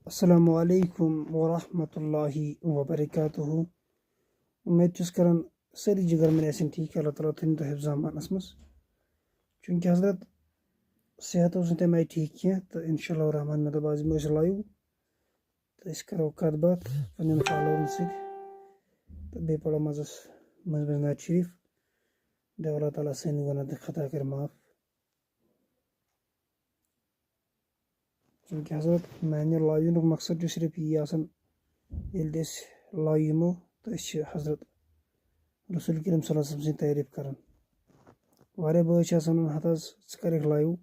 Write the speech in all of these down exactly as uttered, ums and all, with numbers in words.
السلام علیکم ورحمۃ اللہ وبرکاتہ۔ امید چھُس کران سٲری جِگر میٲنۍ آسن ٹھیٖک، اللہ تعالیٰ تھٲینو تۄہہِ حفظ امانس منٛز۔ چوٗنٛکہِ حضرت صحت اوس نہٕ تَمہِ آیہِ ٹھیٖک کینٛہہ، تہٕ انشاء اللہ الرحمٰن مےٚ دوٚپ آز یِمو أسۍ live، تہٕ أسۍ کرو کتھ باتھ پننٮ۪ن فالوورن سۭتۍ، تہٕ بیٚیہِ پرو منٛزس منٛز منٛز نعت شریف۔ دَپو اللہ تعالیٰ سٲنۍ گۄناہ تہٕ خطا کرِ معاف۔ چوٗنٛکہِ حضرت میانہِ live یِنُک مقصد چھُ صرف یی آسان، ییٚلہِ تہِ أسۍ live یِمو تہٕ أسۍ چھِ حضرت رسول کریم صلی اللہ علیہ وسلم سٕنٛز تعریٖف کران۔ واریاہ بٲژ چھِ آسان ونان، ہتہٕ حظ ژٕ کر یِکھ live،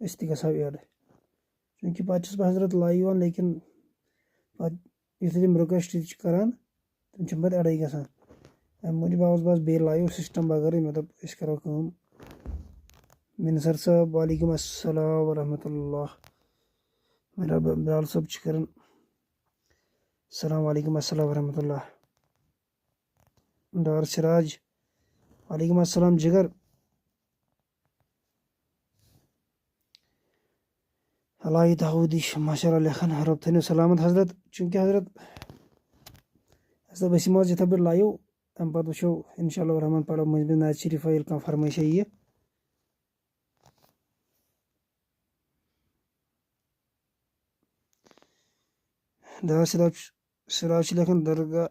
أسۍ تہِ گژھو add۔ چوٗنٛکہِ پتہٕ چھُس بہٕ حضرت live یِوان، لیکن پتہٕ یُتھُے تِم request تہِ چھِ کران، تِم چھِنہٕ پتہٕ add گژھان۔ امہِ موٗجوٗب آوُس بہٕ آز بیٚیہِ live system بغٲرٕے۔ مےٚ دوٚپ أسۍ کرو کٲم۔ مِنسر صٲب، وعلیکم السلام ورحمۃ اللہ۔ میرا ب-، بلال صٲب چھِ کران۔ السلام علیکم، السلام ورحمۃ اللہ۔ ڈار سراج، وعلیکم السلام جگر۔ علائی داوودی چھُ ماشاء اللہ لیکھان، رۄب تھٲینو سلامت حضرت۔ چوٗنٛکہِ حضرت، حضرت أسۍ یِمو آز یِتھے پٲٹھۍ live، امہِ پتہٕ وٕچھو انشاء اللہ الرحمٰن، پرو مٔنٛزۍ مٔنٛزۍ نعت شریفا ییٚلہِ کانٛہہ فرمٲیشا یِیہِ۔ دار سراج، سراج چھُ لیکھان درگاہ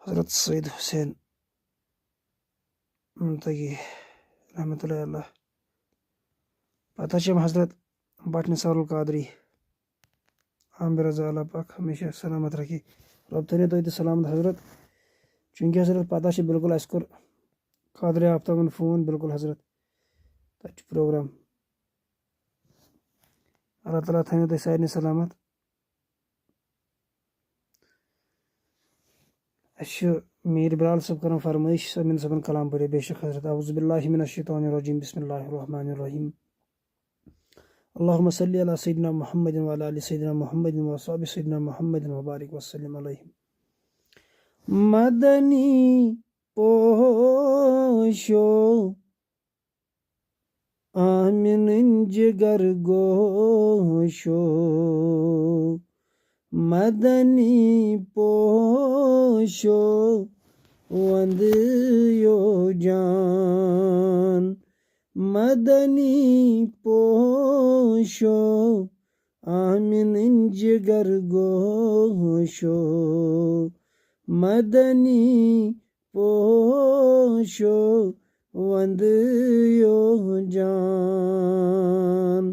حضرت سید حسین ممتگی رحمۃ اللہ علیہ۔ پتہ چھِ یِم حضرت بٹ نثار القادری۔ عامر رضا، اللہ پاک ہمیشہ سلامت رکھے۔ رۄب تھٲینو تُہۍ تہِ سلامت حضرت۔ چوٗنٛکہِ حضرت پتہ چھِ بالکل، اَسہِ کوٚر قادر آفتابن فون، بالکل حضرت، تَتہِ چھُ program۔ اللہ تعالیٰ تھٲینو تُہۍ سارنٕے سلامت۔ اَسہِ چھُ میٖر بلال صٲب کران فرمٲیش، سمین صٲبن کلام پٔرِو۔ بے شک حضرت، اعوذ باللہ من الشیطان الرجیم، بسم اللہ الرحمن الرحیم۔ اللہم صلی علی سیدنا محمد وعلی آل سیدنا محمد وصحب سیدنا محمد وبارک وسلم علیہ۔ مدنی پوشو آمن جگر گوشو، مدنی پوشو وندیو جان، مدنی پوشو آمن جگر گوشو، مدنی پوشو وندیو جان۔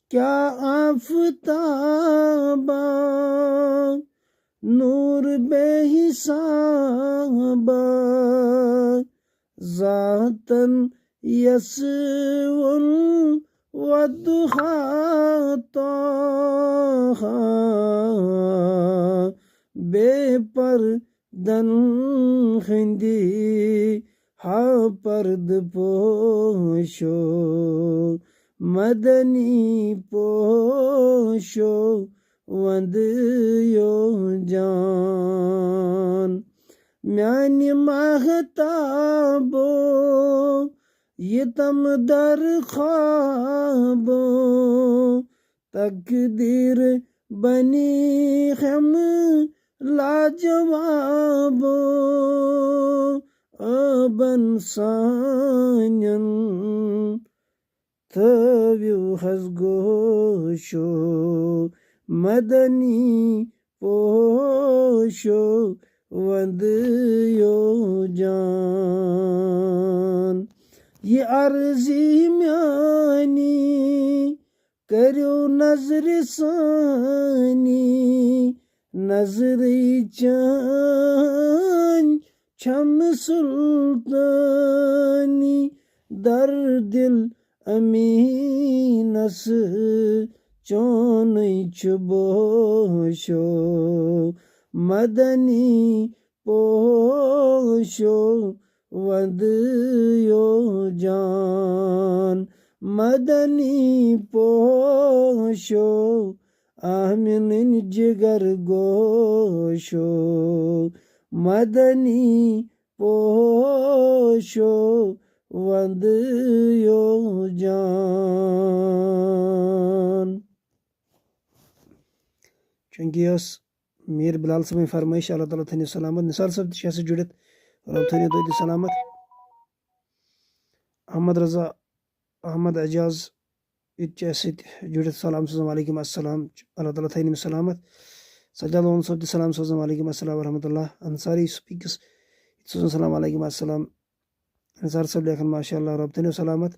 کیا آفتابا نور بے حسابا، ذاتن یسون و دہا طاہا، بے پردن ہندی ہا پرد پوشو، مدنی پوشو وندیو جان۔ میانہِ ماہتابو یتم در خوابو، تقدیر بنی ہم لاجوابو، ابن سانین تھٲوِو حظ گوشو، مدنی پوشو وندیو جان۔ یہ عرضی میانی کٔرِو نظرِ سٲنی، نظرٕے چٲنۍ چھم سلطٲنی، در دل امیٖنس چونٕے چھُ بوشو، مدنی پوشو وندیو جان، مدنی پوشو آمنٕنۍ جگر گوشو، مدنی پوشو وندیو جان۔ چونکہ یہِ ٲس میٖر بِلال صٲبٕنۍ فرمٲیش، اللہ تعالیٰ تھٲینو سلامت۔ نثار صٲب تہِ چھِ اَسہِ سۭتۍ جُڑِتھ، رۄب تھٲینو تُہۍ تہِ سلامت۔ احمد رضا، احمد اعجاز، یہِ تہِ چھِ اَسہِ سۭتۍ جُڑِتھ، سلام سوزان، وعلیکم السلام، اللہ تعالیٰ تھٲینو سلامت۔ سجاد لون صٲب تہِ سلام سوزان، وعلیکم السلام ورحمۃ اللہ۔ انصاری سپیکس، یہِ تہِ سوزان سلام، وعلیکم السلام۔ انصار صٲب لیکھان، ماشاء اللہ، رۄب تھٲینو سلامت۔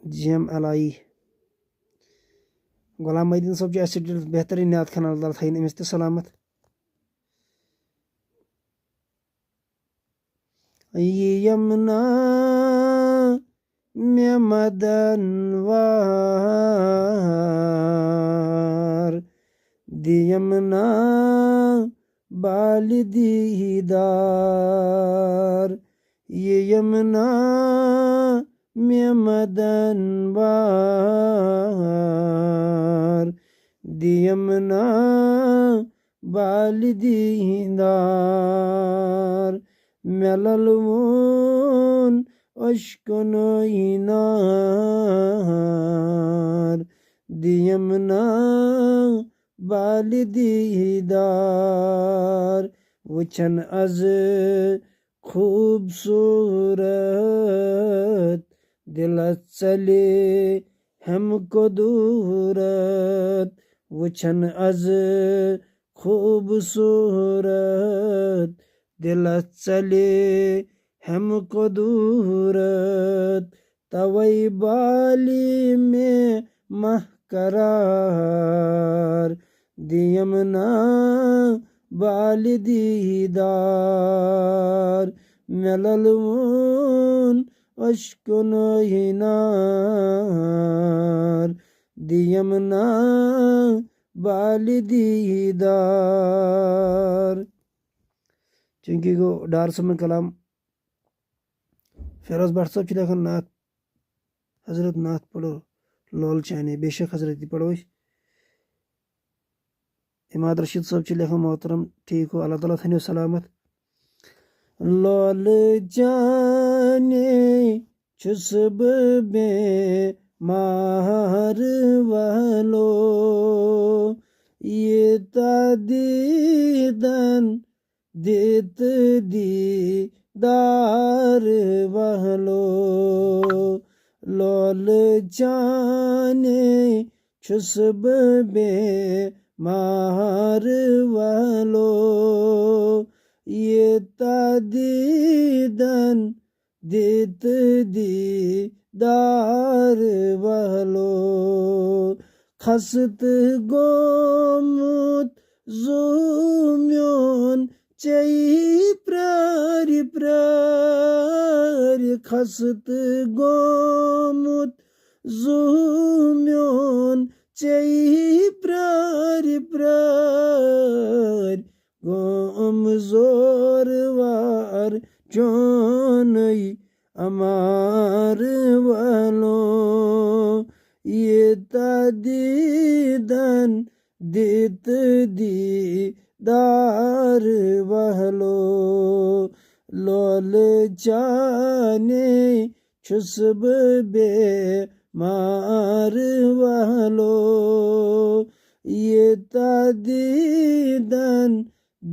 G M L I. Ghulam Mohiuddin Sahab چھُ اَسہِ سۭتۍ بہتریٖن نعت خان، اللہ تعالیٰ تھٲیِن أمِس تہِ سلامت۔ یہِ یمنا مےٚ مدن وار، دِ یمنا بالہِ دیٖدار، یہِ یمنا مےٚ مدن وار، دِ یمنا بالہِ دیٖدار۔ مےٚ للوُن اشکنوے نار، دِ یمنا بالہِ دیٖدار۔ وٕچھن از خوٗبصوٗرت، دِلس ژلہِ ہم قدوٗرت۔ وٕچھن از خوٗبصوٗرت، دِلس ژلہِ ہم قدوٗرت۔ توے بالی مےٚ ماہ قرار، دِ یمنا بالہِ دیٖدار۔ مےٚ للوُن اشکنوے نار، دِ یمنا بالہِ دیٖدار۔ چونکہ یہِ گوٚو ڈار صٲبُن کلام۔ فیروز بٹ صٲب چھِ لیکھان نعت، حضرت نعت پٔرِو لول چانے، بے شک حضرت، یہِ پٔرِو أسۍ۔ عماد رشید صٲب چھِ لیکھان، محترم، ٹھیک ہو، اللہ تعالیٰ تھٲینو سلامت۔ لول چانے چھُس بہٕ بے مار وہلو، یہِ تدیٖدن دِتھ دیٖدار وہلو۔ لولہٕ چانے چھُس بہٕ بے مار وہلو، یہِ تدیٖدن دِتھ دیٖدار وہلو۔ خستہٕ گوٚمُت زُو میون ژےٚ پرٛارِ پرٛارِ، خستہٕ گوٚمُت زُو میون ژےٚ پرٛارِ پرٛارِ۔ گوم زور وار چونُے امار وہلو، یہِ تدیٖدن دِتھ دیٖدار وہلو۔ لولہٕ چانے چھُس بہٕ بے مار وہلو، یہِ تدیٖدن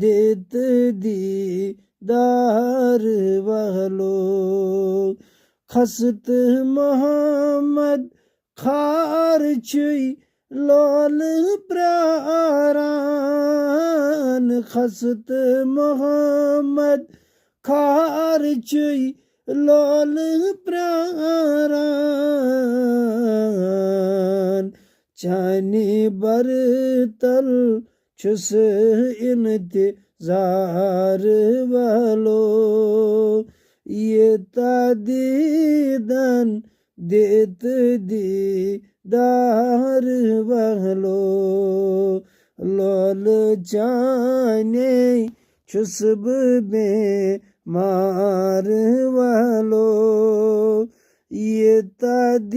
دِتھ دیٖدار وہلو۔ خستہٕ محمد خار چھُے لولہٕ پرٛاران، خستہٕ محمد خار چھُے لولہٕ پرٛاران۔ چانہِ بر تل چھُس انتظار وہلو، یہِ تدیٖدن دِتھ دیٖدار وہلو۔ لولہٕ چانے چھُس بہٕ بے مار وہلو، یہِ تدیٖدن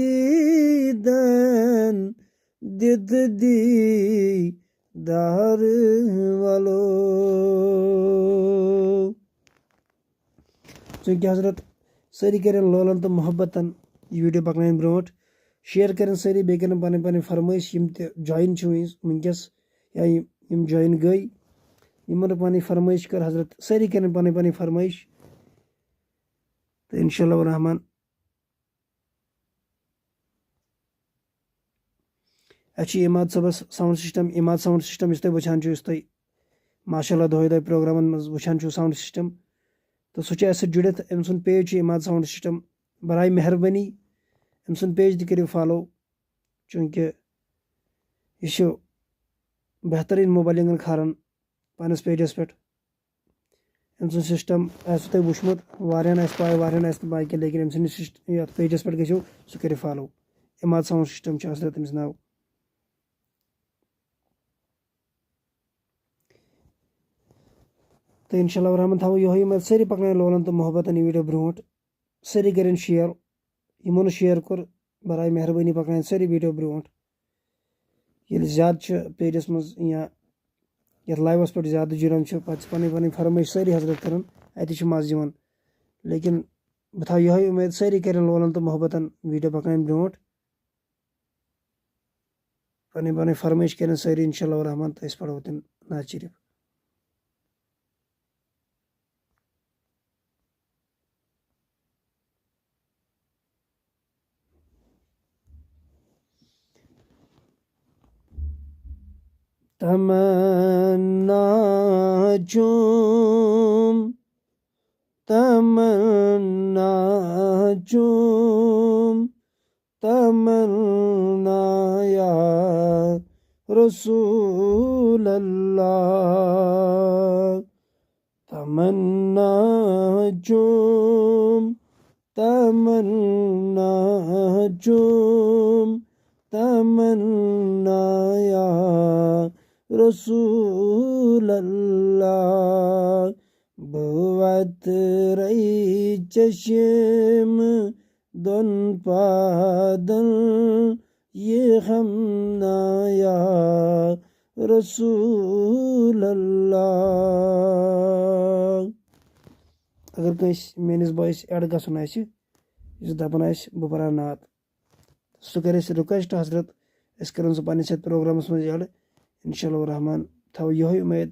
دِتھ دیٖدار وہلو۔ چونکہ حضرت سٲری کرن لولن تہٕ محبتن یہِ ویڈیو پکناوٕنۍ برونٛٹھ۔ شیئر کَرٕنۍ سٲری، بیٚیہِ کَرٕنۍ پَنٕنۍ پَنٕنۍ فرمٲیش، یِم تہِ جویِن چھِ وٕنۍ-، وٕنکیٚس یا یِم، یِم جویِن گٔے، یِمَن پَنٕنۍ فرمٲیش کٔر حضرت، سٲری کَرٕنۍ پَنٕنۍ پَنٕنۍ فرمٲیش۔ تہٕ انشاء اللہ الرحمن، اَسہِ چھُ عماد صٲبَس ساؤنڈ سسٹم، عماد ساؤنڈ سسٹم یُس تُہۍ وٕچھان چھِو، یُس تُہۍ ماشاء اللہ دۄہَے دۄہَے پروگرامَن منٛز وٕچھان چھِو ساؤنڈ سسٹم، تہٕ سُہ چھُ اَسہِ سۭتۍ جُڑِتھ۔ أمۍ سُنٛد پیج چھُ عماد ساؤنڈ سسٹم، برائے مہربٲنی أمۍ سُنٛد پیج تہِ کٔرِو فالو، چوٗنٛکہِ یہِ چھُ بہتریٖن مبلغن کھاران پنٛنِس پیجَس پٮ۪ٹھ۔ أمۍ سُنٛد سسٹم آسِوٕ تۄہہِ وٕچھمُت، واریاہَن آسہِ پَے، واریاہَن آسہِ نہٕ پَے کینٛہہ، لیکن أمۍ سٕنٛدِس سسٹ-، یَتھ پیجَس پٮ۪ٹھ گٔژھِو، سُہ کٔرِو فالو۔ عماد ساؤنڈ سسٹم چھُ اَصلی تٔمِس ناو۔ تہٕ انشاء اللہ الرحمن تھاوو یِہوٚے اُمید، سٲری پَکناوَن لولَن تہٕ محبتَن یہِ ویٖڈیو برونٛٹھ، سٲری کَرن شیئر، یِمو نہٕ شیئر کوٚر، برائے مہربٲنی پَکناوَن سٲری ویٖڈیو برونٛٹھ۔ ییٚلہِ زیادٕ چھِ پیجَس منٛز یا یَتھ لایوَس پٮ۪ٹھ زیادٕ جُڑان چھِ، پَتہٕ چھِ پَنٕنۍ پَنٕنۍ فرمٲیش سٲری حضرت کَران، اَتہِ چھِ مَزٕ یِوان۔ لیکن بہٕ تھاوٕ یِہوٚے اُمید، سٲری کَرن لولَن تہٕ محبتَن ویٖڈیو پَکناوٕنۍ برونٛٹھ۔ پَنٕنۍ پَنٕنۍ فرمٲیش کَرن سٲری، انشاء اللہ الرحمن، تہٕ أسۍ پَرو تِم نعت شریٖف۔ تمنا چھُم، تمنا چھُم، تمنا یا رسول اللہ۔ تمنا چھُم، تمنا چھُم، تمنا یا رسول اللہ۔ بہٕ وترے چشم دۄن پادن، یہ ہم نا یا رسول اللہ۔ اگر کٲنٛسہِ میٲنِس بٲیِس ایڈ گژھُن آسہِ، یُس دَپان آسہِ بہٕ پَرٕ ہا نعت، سُہ کَرِ اَسہِ رِکویسٹ حضرت، أسۍ کَرون سُہ پنٛنِس یَتھ پروگرامَس منٛز ایڈ۔ انشاء اللہ الرحمن تھاوو یِہوٚے اُمید۔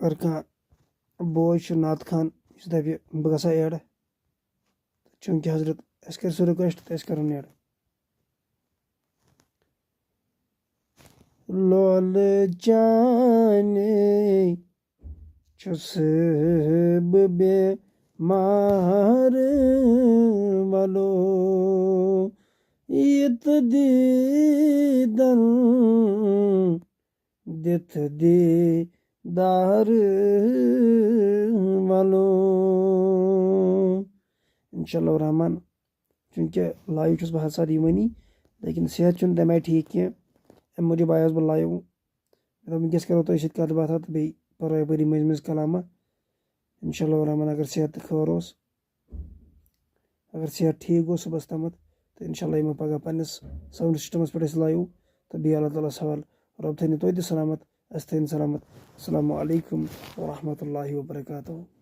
اگر کانٛہہ بوے چھُ نعت خوان، یُس دَپہِ بہٕ گژھٕ ہا ایڈ، چوٗنٛکہِ حضرت اَسہِ کَرِ سُہ رِکویسٹ تہٕ أسۍ کَرون ایڈ۔ لولہٕ چانے چھُس بہٕ بٮ۪مار، وَلو یِتہٕ دیٖدن دِتھ دیٖدار، وَلو۔ انشاء اللہ الرحمن، چوٗنٛکہِ لایِو چھُس بہٕ ہر ساتہٕ یِوٲنی، لیکن صحت چھُنہٕ تَمہِ آیہِ ٹھیٖک کینٛہہ، اَمہِ موٗجوٗب آیوس بہٕ لایِو۔ مےٚ دوٚپ، وٕنکیٚس کَرو تۄہہِ سۭتۍ کَتھ باتھا تہٕ بیٚیہِ پَرو یَپٲری مٔنٛزۍ مٔنٛزۍ کَلامہ۔ انشاء اللہ الرحمن، اگر صحت تہٕ خٲر اوس، اگر صحت ٹھیٖک گوٚو صُبحَس تامَتھ، تہٕ انشاء اللہ یِمو پَگاہ پنٛنِس ساؤنڈ سسٹمَس پٮ۪ٹھ أسۍ لایِو، تہٕ بیٚیہِ اللہ تعالیٰ ہَس حوال۔ رۄب تھٲینو تُہۍ تہِ سلامت، اَسہِ تھٲیِن سلامت۔ السلام علیکم ورحمۃ اللہ وبرکاتہ۔